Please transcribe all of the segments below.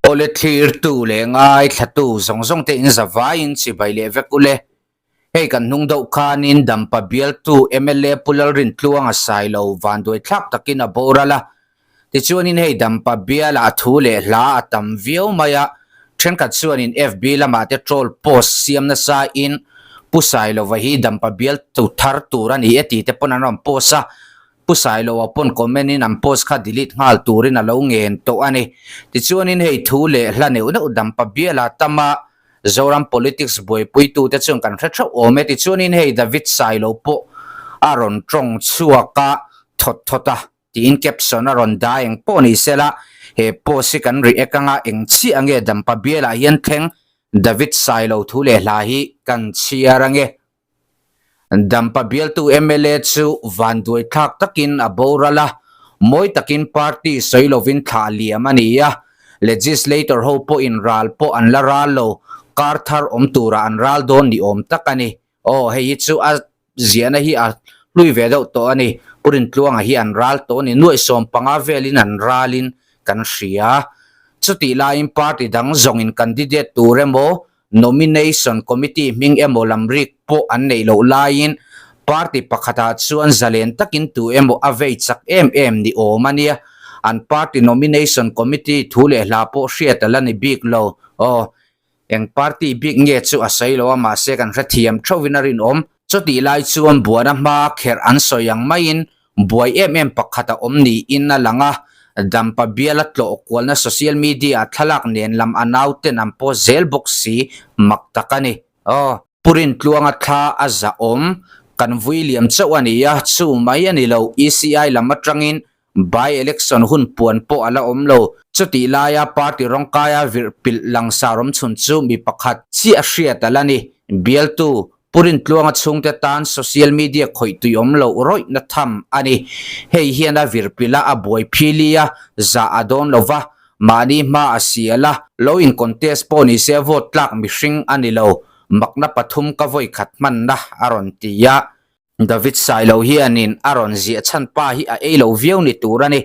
Awle thlirtu leh ngaithlatu zawng zawng te in zavaiin chibai leh vek ule. Hei kan hnung deuh khanin Dampa bialtu mla Pu Lalrintluanga Sailo vanduai thlak takin a boral a. Tichuanin hei Dampa bialah thu leh hla a tam viau mai a, thenkhat chuanin FB lamah te troll post siam nasa in Pu Sailova hi Dampa bialtu thar tur a ni e tih te pawn an rawn post a. Pu Sailoa pawn comment in an post kha delete nghal turin a lo ngen tawh a ni. Tichuanin hei thu leh hla neuh neuh Dampa biala tama Zoram politics buaipuitute chuan kan hre theuh awm e. Tichuanin hei David Sailo pawh a rawn tawng chhuak a, thawt thawt a tiin caption a rawn dah eng pawh ni sela he post hi kan react anga eng chiah nge Dampa bialah hian thleng David Sailo thu leh hla hi kan chhiar ange. Dampa bialtu mla chu vanduai thlak takin a boral a, mawi takin party sawi lovin thlah liam a ni a, legislator ho pawhin ral pawh an la ral lo, kar thar awm turah an ral dawn ni awm tak a ni. Aw, hei hi chu a ziahna hi a hlui ve deuh tawh a ni, Pu Rintluanga hi an ral tawh a ni, nuaih 15 velin an ralin kan hria. Chutih laiin party dang zawngin candidate tur emaw Nomination Committee hming emaw lamrik pawh an neih loh laiin party pakhatah chuan zalen takin tu emaw a vei chak em em ni awm a nia. An party Nomination Committee thu leh hla pawh hriat a la ni bik lo. Aw, eng party bik nge chu a sawi lo a, mahse kan hrethiam theuhin a rinawm. Chutih lai chuan buana hma kherh an sawi ang maiin buai em em pakhat a awm niin a lang a, Dampa biala tlawh kualna social media-ah thlalak nen lam a nauten an post zel bawk si, mak tak a ni. Aw. Pu Rintluanga thla a zahawm, kan vui liam chauh a ni a, chu mai a ni lo, ECI lam atangin By election hun puan pawh a la awm lo. Chutih laia party rawngkaia virh pilh langsar awm chhun chu mi pakhat chiah hriat a la ni. Bialtu Pu Rintluanga chhungte tan social media khawih tui awm loh rawihna tham a ni. Hei hian a virh pilh a, a buai phili a, zah a dawn lo va, mahni hma a sial a, lo in contest pawh ni se vote tlak mihring a ni lo. Makna pathum ka vawi khat hmanna a rawn ti a. David Sailo hianin a rawn ziah chhan pa hi a ei lo viau ni tur a ni.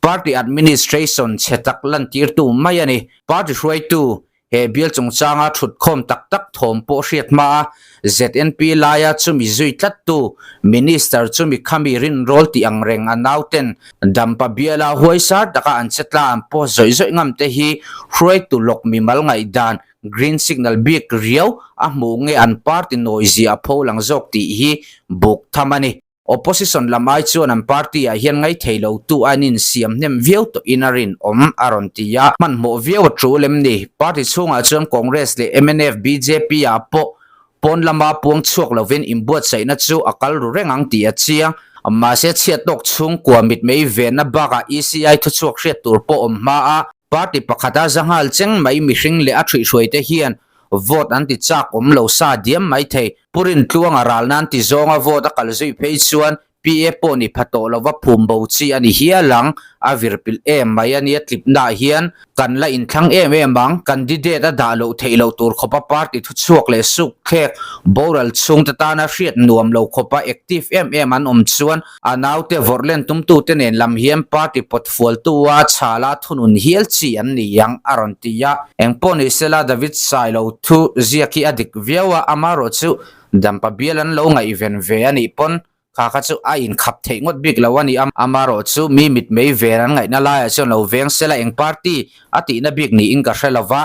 Party administration chhe tak lantirtu mai a ni. Party hruaitu, he bial chungchanga thutkhawm tak tak thawm pawh hriat hma a, ZNP laia chumi zui tlattu Minister chumi khami rinrawl tih ang reng a nauten Dampa biala huaisar taka an che tla an post zawih zawih ngam te hi hruaitu lawk mimal ngaihdan Green signal bik riau a hmuh nge an party nawi zia a pho lang zawk tih hi buk tham a ni. Opposition lam ai chuan an party ah hian ngaithei lo tu a an insiam hnem viau tawh in a rinawm a rawn ti a. Hmanhmawh viau a tul em ni? Party chhungah chuan Congress leh mnf, bjp ah pawh pawn lama puang chhuak lovin inbuatsaihna chu a kal ru reng ang tih a chiang. Mahse chhiat tawk chhungkua mitmei venna bakah ECI thuchhuak hriat tur pawh awm hma a. Party pakhata zanghal cheng mai mihring leh a ṭhuihhruaite hian vote an ti chak awm lo sa diam mai thei. Pu Rintluanga ral nan ti zawnga vote a kal zui phei chuan PA pawh ni pha tawh lova phum bo chi a ni hial ang. A virpilh em mai a nia tlipnaah hian kan la inthlang em em ang. Candidate a dah loh theih loh tur khawpa party thuchhuak leh suk thlek boral chhungte tana hriat nuam lo khawpa active em em an awm chuan A naute vawrh len tumtute nen lam hian party pawt fualtua chhala thunun hial chi an ni ang a rawn ti a. Engpawh ni sela David Sailo thu ziak hi a dik viau a, amaherawh chu Dampa bial an lo ngaihven ve a nih pawn kha kha chu a inkhap theih ngawt bik lo a ni a, amaherawh chu mi mitmei ven an ngaihna laiah chuan lo veng sela eng party a tihna bik niin ka hre lova,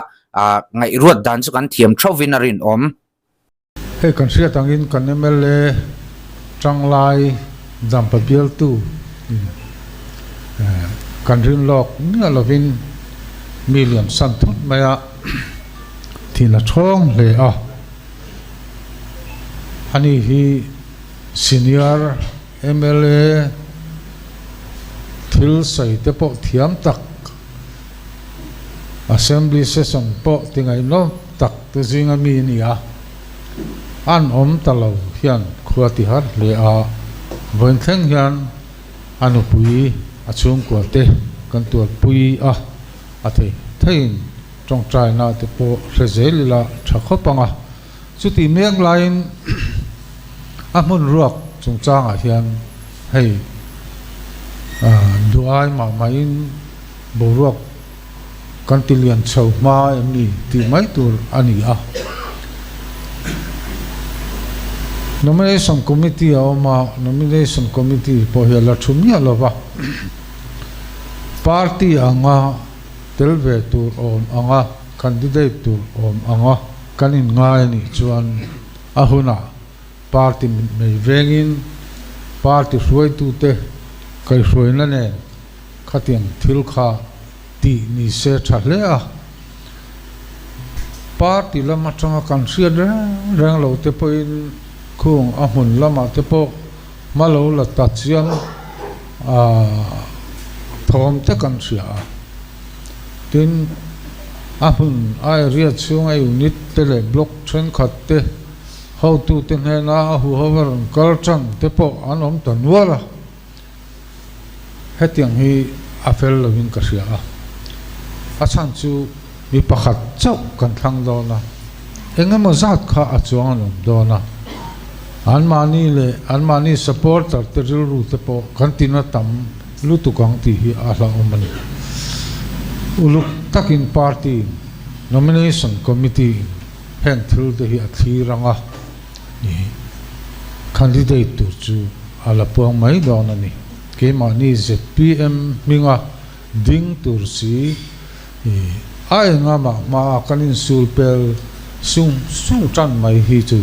ngaihruat dan chu kan thiam theuhin a rinawm. Hei kan hriat angin kan mla tanglai Dampa bialtu kan rin lawk miah lovin mi lian san thut mai a, thin a thawng hle a. Ani hi senior mla thil sawi te pawh thiam tak, Assembly session pawh ti ngaihnawm tak te zinga mi a ni a, an awm ta lo hian khua ti har hle a, vawiin thleng hian a nupui a chhungkua te kan tuarpui a, a thei theiin tawngtaina te pawh hre zel ila tha khawp ang a, chuti mek laiin a hmun ruak chungchangah hian hei duai mah mahin. Boruak Kan ti lian chho hma em ni tih mai tur a ni a. Nomination Committee a awm a, Nomination Committee pawh hi a la thu miah lo va. Party anga tel ve tur awm anga candidate tur awm anga kan inngai a nih chuan a hunah party mitmei vengin party hruaitute kaihhruaina nen khatiang thil kha tih ni se tha hle a. Party lam atanga kan hriat reng reng lo te pawhin khung a hmun lamah te pawh hma lo la ta chiang thawm te kan hria a. Tin, a hmun a area chhunga unit te leh block thenkhat te hotute hnena a huho a rawn kal tan te pawh an awm ta nual a. Hetiang hi a fel lovin ka hria a, a chhan chu mi pakhat chauh kan thlang dawn a, eng emaw zat kha a chuang an awm dawn a, anmahni leh anmahni supporter te rilru te pawh kan tina tam lutuk ang tih hi a hlauhawm a ni. Uluk takin party nomination committee in heng thil te hi a thlir ang a. Candidate tur chu a la puang mai dawn a ni. Keimahni zpm hminga ding tur si a enga mah hmaa kan insul pel sung sung tan mai hi chu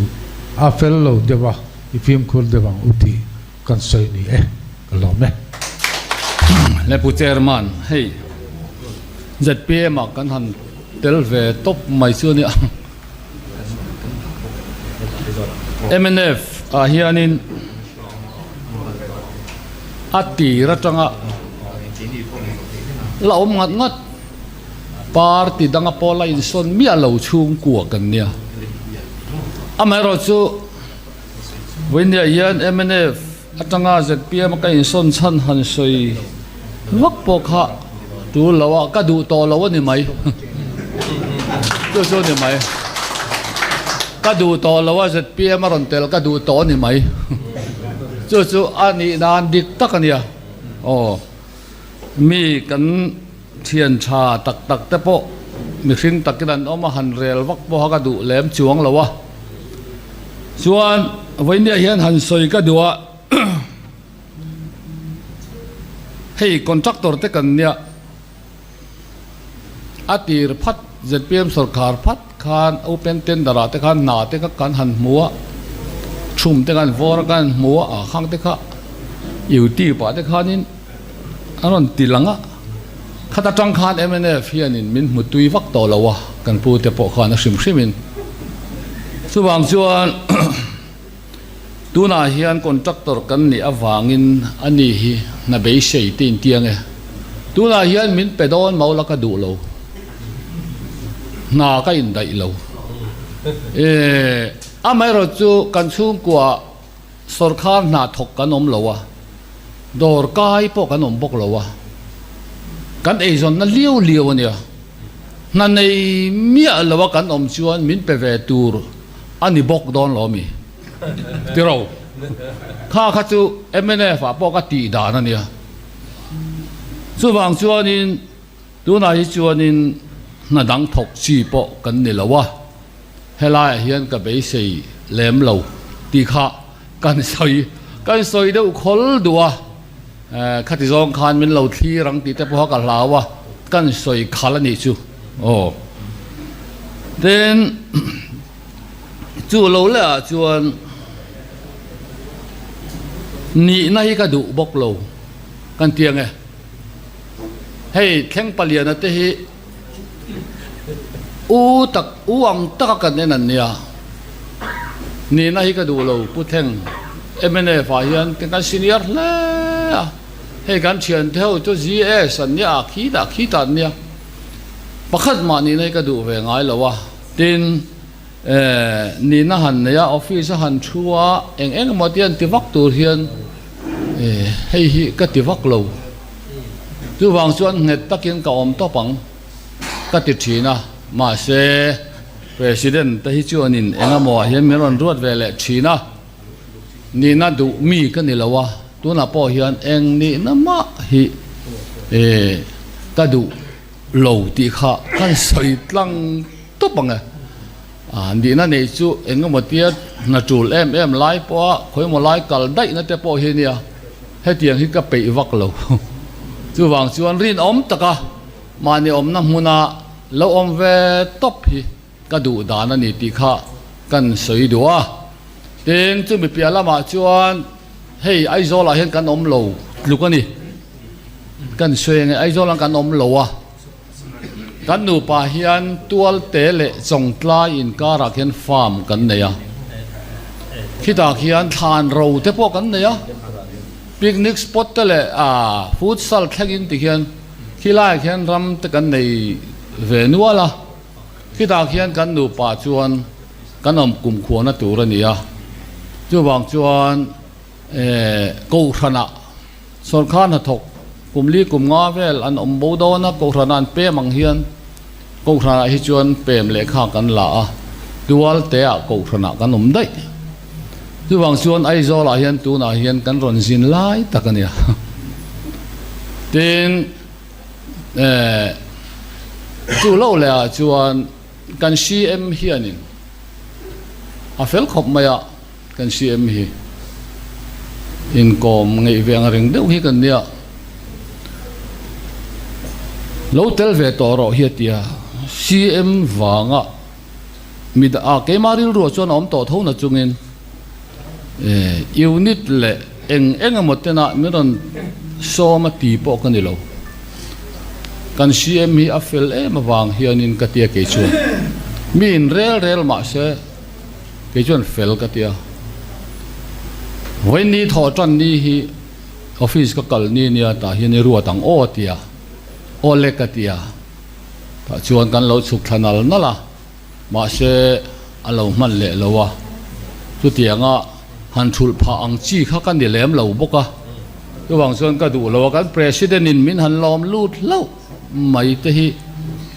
a fel lo deuh a, i fimkhur deuh ang u tih kan sawi ni e, ka lawm e. Le Pu Chairman, hei zpm ah kan han tel ve tawp mai chu a nia. Mnf ah hianin a tir atanga la awm ngat ngat party danga pawh la insawn miah lo chhungkua kan nia. Amaherawhchu vawinia hian mnf atanga zpm a ka insawn chhan han sawi vak pawh kha tul lo a, ka duh tawh lo a ni mai. Chu chu a ni mai. Ka duh tawh lo a zpm a rawn tel ka duh tawh a ni mai. Chu chu a nih dan dik tak a nia. Aw mi kan thian tha tak tak te pawh mihring takin an awm a, han rel vak pawha ka duh lem chuang lo a. Chuan vawinia hian han sawi ka duh a, hei contractor te kan nia, a tir phat zpm sawrkhar phat khan open tender ah te khan hna te kha kan han hmu a, chhum te kan vawr a kan han hmu a, ah khang te kha youtube ah te khanin a rawn ti lang a, khat atang khan mnf hianin min hmu tui vak tawh lo a, kan pu te pawh khan a hrim hrimin. Chuvang chuan tunah hian contractor kan nih avangin a ni hi hna beisei te intiang e. Tunah hian min pe dawn mau la ka duh lo, hna ka indaih lo. Amaherawhchu kan chhungkua Sawrkhar hna thawk kan awm lo a, dawr kai pawh kan awm bawk lo a, kan eizawnna liau liau a nia. Hna nei miah lo a kan awm chuan min pe ve tur a ni bawk dawn lo mi? Tiro, kha kha chu mnf ah pawh ka tih dan a nia. Chuvang chuanin tunah hi chuanin hna dang thawk chi pawh kan ni lo a. Helaiah hian ka beisei lem lo tih kha kan sawi kan sawi deuh khawl duh a, khati zawng khan min lo thlir ang tih te pawha ka hlau a, kan sawi khal a nih chu aw. Tin, chu lo leh ah chuan nihna hi ka duh bawk lo kan ti ang e. Hei thleng paliana te hi. U tak, u ang taka kan en an nia. Nihna hi ka duh lo, Pu Theng. Mnf ah hian kan senior hle a, hei kan thiante ho chu GS an nia, a khitah khitah an nia. Pakhat mah nihna hi ka duh ve ngai lo a, tin nihna han nei a, office a han thu a, eng eng emaw te an ti vak tur hian hei hi ka ti vak lo. Chuvang chuan nghet takin ka awm tawp ang ka ti thin a, mahse President te hi chuanin engemaw ah hian min rawn ruat ve leh thin a, nihna duh mi ka ni lo a, tunah pawh hian eng nihna mah hi ka duh. lo tih kha kan sawi tlang tawp ang e. Nihna neih chu eng emaw tia hna tul em em lai pawha khawi emaw lai kal daihna te pawh hi nia, hetiang hi ka peih vak lo. Chuvang chuan rinawm taka mahni awmna hmuna lo awm ve tawp hi ka duh dan a ni tih kha kan sawi duh a. Tin, chumi piah lamah chuan hei Aizawlah hian kan awm lo tluk a ni. Kan sawi ang e, Aizawlah kan awm lo a. Kan nupa hian Tualte leh Chawngtlai inkarah khian farm kan nei a. Khitah khian thlan ro te pawh kan nei a. Picnic spot te leh futsal thlengin tikhian khilaiah khian ram te kan nei ve nual a. Khitah khian kan nupa chuan kan awm kumkhuana tur a ni a. Chuvang chuan Kohhranah sawrkar hnathawk kum li kum nga vel an awm bo dawn a, Kohhranah an pem ang hian Kohhranah hi chuan pem lehkha kan la a, tual teah Kohhranah kan awm daih. Chuvang chuan Aizawlah hian tunah hian kan rawn zin lai tak a nia. Tin, chu loh lehah chuan kan CM hianin a fel khawp mai a. Kan CM hi inkawm ngeih ve ang reng deuh hi kan nia. Lo tel ve tawh rawh hi a ti a, CM vanga mi a keimah rilruah chuan a awm tawh tho na chungin unit leh eng eng emaw tena min rawn sawm a ti pawh ka ni lo. Kan CM hi a fel em avang hianin ka tia kei chuan mi in rel rel mahse, Kei chuan fel ka ti a, vawiin ni thawh tan ni hi office ka kal ni nia tah hian i ruat ang aw ti a, aw le ka ti a, tah chuan kan lo chhuk thla nal nal a, mahse a lo hman leh lo a, chutianga han thulh phah ang chi kha ka ni lem lo bawk a, chuvang chuan ka duh lo a, kan president in min han lawm lut hlauh mai te hi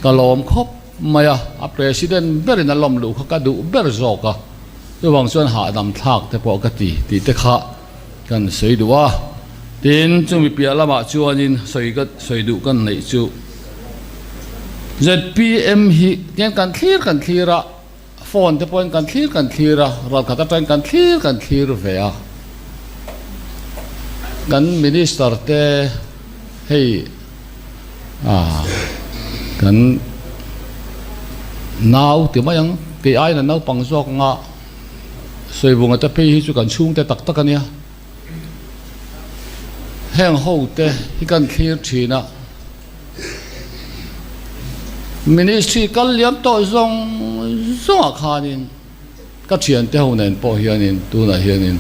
ka lawm khawp. Mai a, a President berin a lawm luh kha ka duh ber zawk a, chuvang chuan hahdam thlak te pawh ka ti tih te kha kan sawi duh a. Tin, chumi piah lamah chuanin sawi ka sawi duh kan neih chu zpm hi tiang kan thlir kan thlir a, phone te pawhin kan thlir kan thlir a, ralkhat atangin kan thlir kan thlir ve a, kan Minister te hei A kan nau ti mai ang, kei aiin a naupang zawk anga Sawivunga te phei hi chu kan chhungte tak tak a nia. Heng ho te hi kan thlir thin a, Ministry kal liam tawh zawng zawngah khanin ka thiante ho nen pawh hianin tunah hianin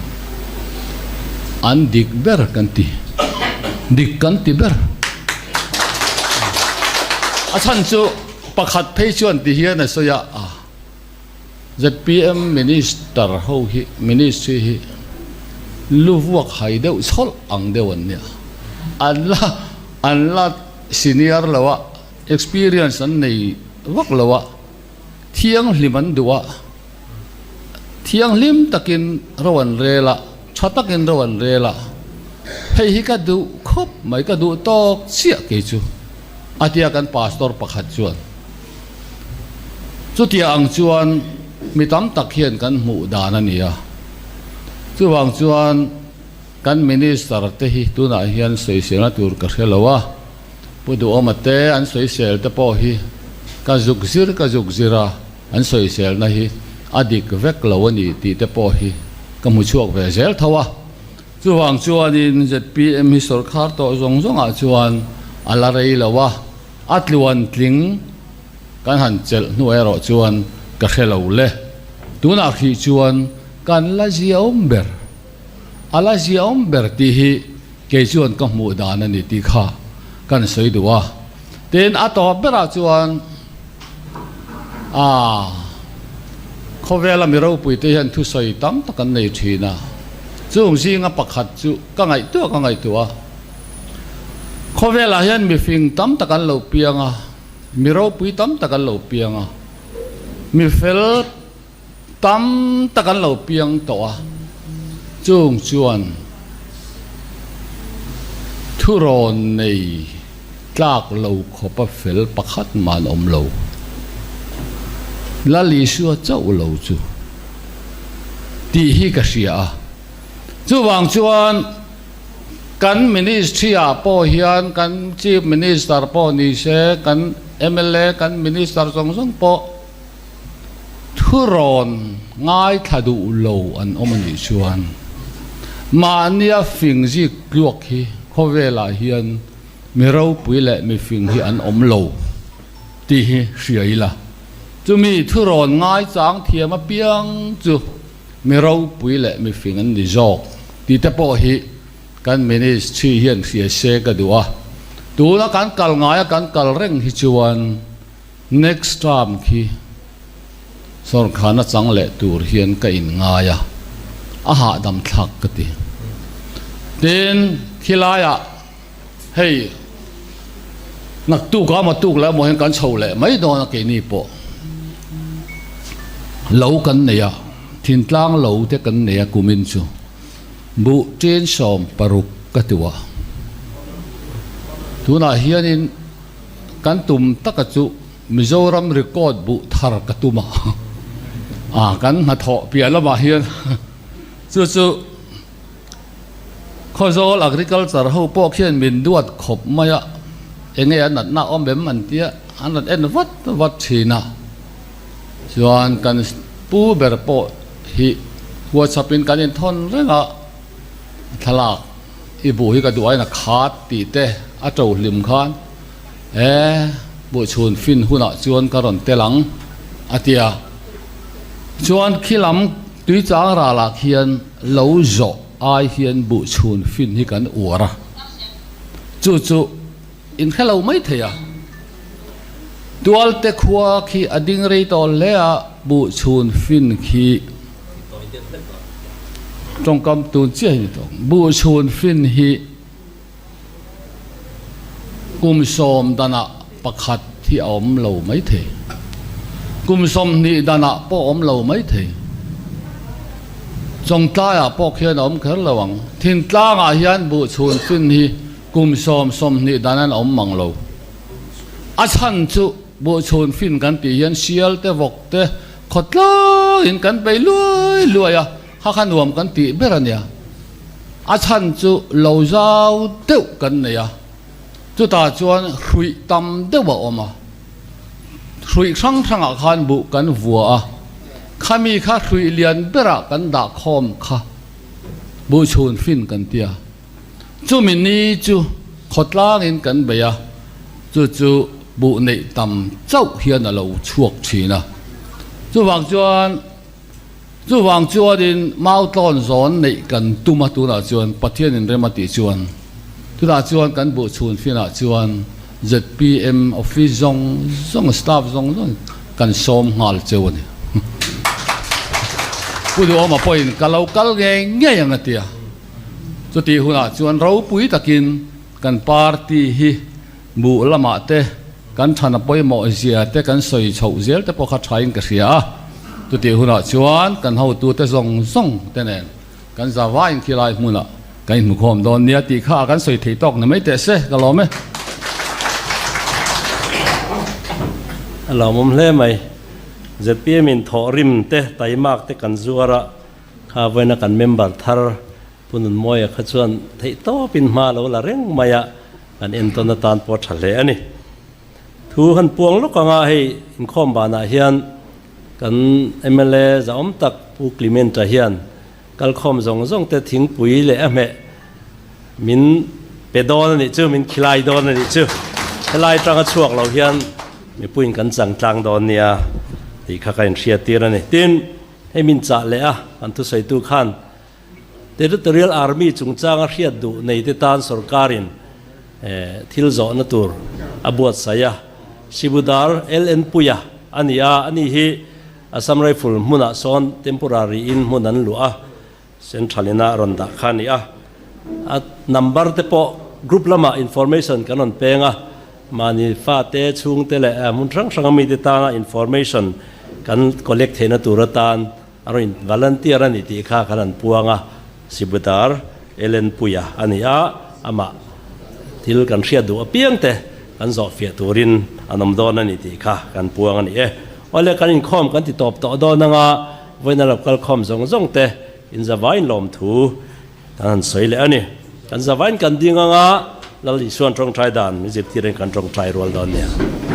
an dik ber kan ti, dik kan ti ber. A chhan chu pakhat phei chuan ti hian a sawi a, zpm minister ho hi ministry hi lu vuak hai deuh chhawlh ang deuh an nia, an la an la senior lo a, experience an nei vak lo a. Thianghlim an duh a, thianghlim takin ro an rel a, tha takin ro an rel a, hei hi ka duh khawp mai, ka duh tawk chiah kei chu, a tia kan pastor pakhat chuan. Chutia ang chuan mi tam tak hian kan hmuh dan a ni a, chuvang chuan kan minister te hi tunah hian sawiselna tur ka hre lo a, Pu Duhawma te an sawisel te pawh hi ka zuk zir ka zuk zir a, an sawiselna hi a dik vek lo a ni tih te pawh hi ka hmu chhuak ve zel tho a. Chuvang chuanin zpm hi sawrkhar tawh zawng zawngah chuan a la rei lo a, a tluan tling kan han chelh hnu erawh chuan ka hre lo le. Tunah hrih chuan kan la ziaawm ber. A la ziaawm ber tih hi kei chuan ka hmuh dan a ni tih kha kan sawi duh a. Tin, a tawp berah chuan aaa khawvela mi ropuite hian thusawi tam tak an nei thin a. Chung zinga pakhat chu ka ngaihtuah ka ngaihtuah a. Khawvelah hian mifing tam tak an lo piang a, mi ropui tam tak an lo piang a, mi fel Tam tak an lo piang tawh a, chung chuan thurawn nei tlak lo khawpa fel pakhat mah an awm lo. Lal Isua chauh lo chu tih hi ka hria a. Chuvang chuan kan ministry ah pawh hian kan Chief Minister pawh ni se, kan mla, kan Minister zawng zawng pawh thurawn ngaithla duh lo an awm a nih chuan mahnia fing zik tluak hi khawvelah hian mi ropui leh mi fing hi an awm lo tih hi hria ila. Chumi thurawn ngaichang thiam apiang chu mi ropui leh mi fing an ni zawk tih te pawh hi kan ministry hian hria se ka duh a. Tuna kan kal ngaia kan kal reng hi chuan Next term khi sawrkhana chang leh tur hian ka in ngai a, a hahdam thlak ka ti. Tin, khilaiah hei naktuk a matuk leh emaw hian kan chho leh mai dawn a keini pawh lo kan nei a, thintlang lo te kan nei a kumin chu buh chen 60 ka ti a. Tunah hianin. Kan tum taka chu Mizoram record buh thar ka tum a, a kan hnathawh piah lamah hian chu chu Khawzawl agriculture ho pawh khian min duat khawp mai a, enge a natna awm em an tia an rawn en vat vat thin a, chuan kan pu ber pawh hi WhatsApp in kan inthawn reng a, thlalak. I buh hi ka duh aiin a khat tih te a to hlim khan e buh chhun fin hunah chuan ka rawn tel ang a ti a. Chuan khi lam tui chang ralah khian lo zawh ai hian buh chhun fin hi kan uar a, chu chu in hre lo mai thei a. Tualte khua khi a ding rei tawh hle a, buh chhun fin khi. Tawngkam tun chiah hi ni tawh. Buh chhun fin hi kum sawm danah pakhat hi a awm lo mai thei. Kum 20 danah pawh a awm lo mai thei. Chawngtlaiah pawh khian a awm kher lo ang. Thingtlangah hian buh chhun fin hi kum sawm 20 danan a awm mang lo. A chhan chu buh chhun fin kan tih hian sial te vawk te Khawtlaiin kan bei luai luai a, kha kha nuam kan tih ber a nia. A chhan chu lo zau deuh kan nei a, chutah chuan hruih tam deuh a awm a. Hruih hrang hrangah khan buh kan vua a, khami kha hruih lian berah kan dah khawm kha buh chhun fin kan ti a. Chumi ni chu khawtlangin kan bei a, chu chu buh neih tam chauh hian a lo chhuak thin a. Chuvang chuan chuvang chuanin mau tlawn zawn neih kan tum a, tunah chuan Pathianin rem a tih chuan tunah chuan kan buh chhun finah chuan zpm office zawng zawng staff zawng zawng kan sawm nghal cheu a ni. Pu Duhawma pawhin ka lo kal ngei ngei ang a ti a. Chutih hunah chuan ropui takin kan party hi buh lamah te kan than a pawimawh zia te kan sawi chhoh zel te pawh kha thain ka hria a. Chutih hunah chuan kan hotute zawng zawng te nen kan zavaiin khilai hmunah kan inhmukhawm dawn nia tih kha kan sawi thei tawk ni mai teh se ka lawm e. A lawmawm hle mai. Zpm in thawhrim te, taimak te kan zuar a. Kha vawiina kan member thar Pu Nunmawia kha chuan theihtawpin hma lo la reng mai a, kan entawn atan pawh a tha hle a ni. Thu han puang lawk anga hei inkhawm banah hian kan mla zahawm tak Pu Clement-a hian kalkhawm zawng zawng te thingpui leh a hmeh min pe dawn a nih chu, min khilai dawn a nih chu. Helai tanga chhuak lo hian mipuiin kan chang tlang dawn nia tih kha ka inhriat tir a ni. Tin. Hei min chah leh a, an thusawitu khan Territorial Army chungchanga hriat duh neite tan sorkarin thil zawhna tur a buatsaih a. Sibudar LN Puia a ni a, ani hi Assam Rifle hmunah sawn temporary in hmun an luah a, Central ina rawn dah kha a ni a. A number te pawh group lamah information kan rawn peng a, mahni fate, chhungte leh hmun hrang hranga mite tana information kan collect theihna tur atan a rawn volunteer a ni tih kha kan han puang a, Sibudar Ellen Puia a ni a, amah thil kan hriat duh apiang te Kan zawh fiah turin an awm dawn a ni tih kha kan puang a ni e. Awle kan inkhawm kan ti tawp tawh dawn anga vawiin a lo kal khawm zawng zawng te in zavain lawmthu kan han sawi leh a ni. Kan zavain kan ding anga Lal Isuan tawngtai dan min zirtir in kan tawngtai rual dawn nia.